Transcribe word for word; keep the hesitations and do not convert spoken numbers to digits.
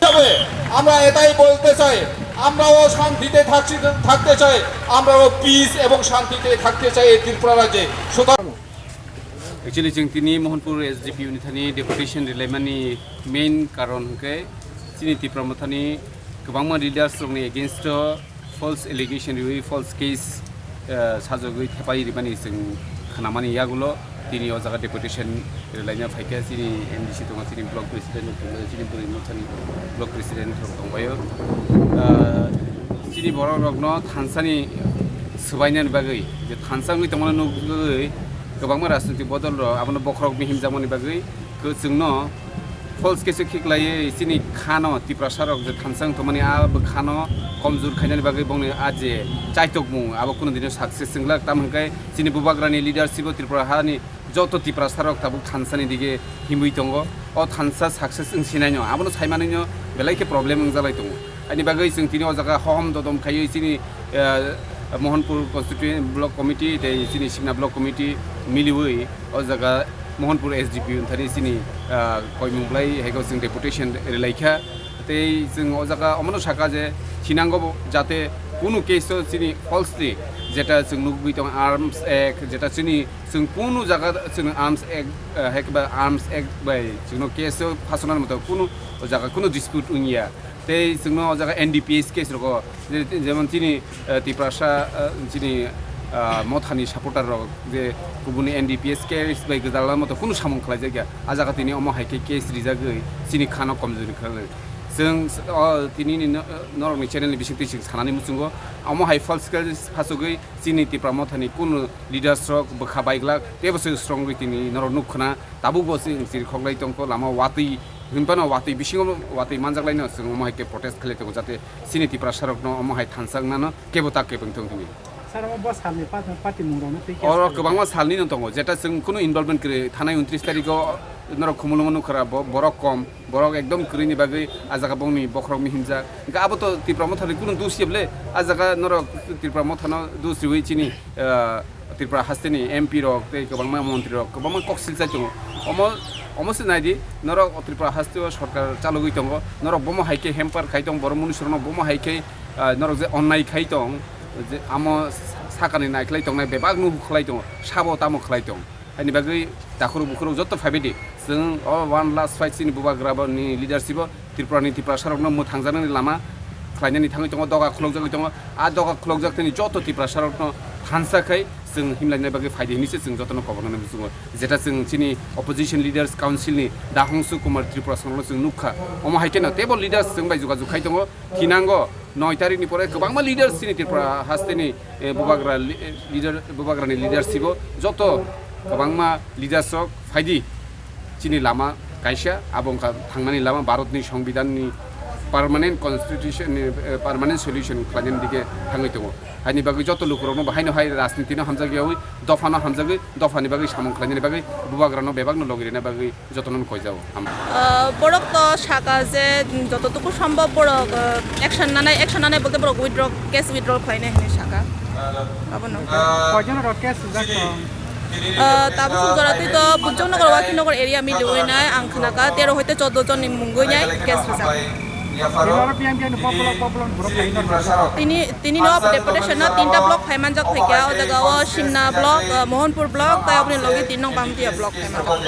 হিসাবে আমরা এটাই বলতে চাই, আমরাও শান্তিতে থাকছি, থাকতে চাই, আমরাও পিস এবং শান্তিতে থাকতে চাই এই ত্রিপুরা রাজ্যে। সুতরাং Actually, chwng tini Mohanpur S D P O ni thani deputation rwlaimani main karon hwnkhe chini Tipra Mothani kwbangma leaders rokni against o false allegation riwi, false case, eh, sajagwi thepai rimani chwng khnamani yagulo tini o jaga deputation rwlaina phaikha. Chini M D C tongo, chini block president rok tongbaio, chini Bwrwi Mothani block president rok tongbaio. Eh, chini borok rokno thansani swbainani bagwi, je thansa wngwi tongmani nugwi kwbangma rajnitik bodol rok abono bokhorok bihim jakmani bagwi kwchwngno false case o khiklaiwi chini khano Tiprasa rok je thansa wng tongmani a bwkhano komjor khainani bagwi bongni a je chaitokmung abo kunu dino success wnglak, tamo hwnkhe chini bubagrani leadership o Tripura hani joto Tiprasa rok tabuk thansani dige himwi tongo. O thansa success wng sinaino abono saimanwino belai khe problem wngjalai tongo. Ani bagwi chwng tini o jaga hohom dodom khaiwi chini, eh, Mohanpur Constituent Block Committee tei chini Simna Block Committee miliwi o jaga Mohanpur S D P O thani chini, ah, koimung bwlai hai khe chwng deputation rwlaikha. Tei chwng o jaga omono sakha je thinango bo jate kunu case o chini falsely jeta chwng nugwi tong Arms Act, jeta chini chwng kunu jaga chwng Arms Act, ah, hai khe ba Arms Act bai chwngno case o phasonani moto kunu o jaga kunu dispute wngya. Tei chwngno o jaga N D P S case rogo, je-, jemon chini, eh, Tiprasa, eh, chini, ah, Mothani supporter rok je kubuni N D P S case bai gwdalna moto kunu samung khlaijakya. A jaga tini omo hai khe case rijagwi chini khano komjori khlai. Chwng s-, o tini ni no-, norokni channel ni bisingtwi chwng sanani muchungo omo hai false case phasogwi chini Tipra Mothani kunu leaders rok bwkha baiglak teibo se strongwi tini norok nuk khna. Tabukbo chwng chirikhok lai tongkho, lama watwi hinphano watwi bisingo watwi manjak laino chwng omo hai khe protest khlai tongo, jate chini Tiprasa rokno omo hai thansa wngnano kebo ta kebo wngthong hwnwi. Sir, omo bo salni pat-, party mung rokno twi case oro khlai kwbangma salni no tongo, jeta chwng kunu involvement kwrwi, thanai untris tarikh o norok Khumulwngo nukha ra, bo-, borok kom, borok ekdom kwrwini bagwi a jaga bongni bokhorok mihimjak. Hwnkhe abo to Tipra Mothani kunu dus ya bwle, a jaga norok Tipra Mothano dus riwi chini, ah, Tripura hasteni M P rok tei kwbangma montri rok kwbangma kok silchai tongo. Omo, omo se nai di, norok o Tripura hasteo sorkar chalogwi tongo, norok bomo hai khe hamper khai tong, borok munusurokno bomo hai khe, ah, norok je onnai khai tong, je amo sakani naikhlai tongnai bebak nuhu khlai tongo, sabo tamo khlai tong. Haini bagwi takhurok bukhurok joto phaibai di, chwng o one last fight chini bubagra ni leadership o Tripura ni Tiprasa rokno mwthangjaknani lama khlainani thangwi tongo, doga khulokjagwi tongo. A doga khulokjak thani joto Tiprasa rokno thansa khai chwng himlaina bagwi phaidi hinwi se chwng jotono kobornani muchungo. Jeta chwng chini opposition leaders council ni Dahongsu Kumar Tripura songno chwng nukha. Omo hai kheno teibo leaders chwng bai jogajog khai tongo. Thinango noi tarikh ni pore kwbangma leaders chini Tripura hasteni, eh, bubagra li-, eh, leader, bubagrani leadership o joto kwbangma leaders rok phaidi. Chini lama kaisa, abo wngkha thangnani lama, Bharatni Songbidanni permanent constitution ni, eh, permanent solution khlainani dike thangwi tongo. Haini bagwi joto lukurokno bahaino hai rajnitino hamjakyawi, dophano hamjagwi, dophani bagwi samung khlainani bagwi, bubagrano bebakno logi rina bagwi jotono koijago. Ham. Ah, borok to saka je, mm, jototuku sombhob borok, ah, action nanai, action nanai bolte borok withdraw, case withdraw khlainai hinwi saka. Abono. Koijon rok case rijak tong? Ah, tabuk suk jora twi to Bujong Nagar, Wakhi Nagar area miliwi nai ang khnaka, tero hoite choddo jonni mungwi nai case rijak. Tini aro P M K ni pop block, pop block borok khaina. Tini, tini no deputation no tinta block phai manjak phaikha, o jaga o Simna block, ah, Mohanpur block, tai aboni logi tin nong Bamtia block phai manjak.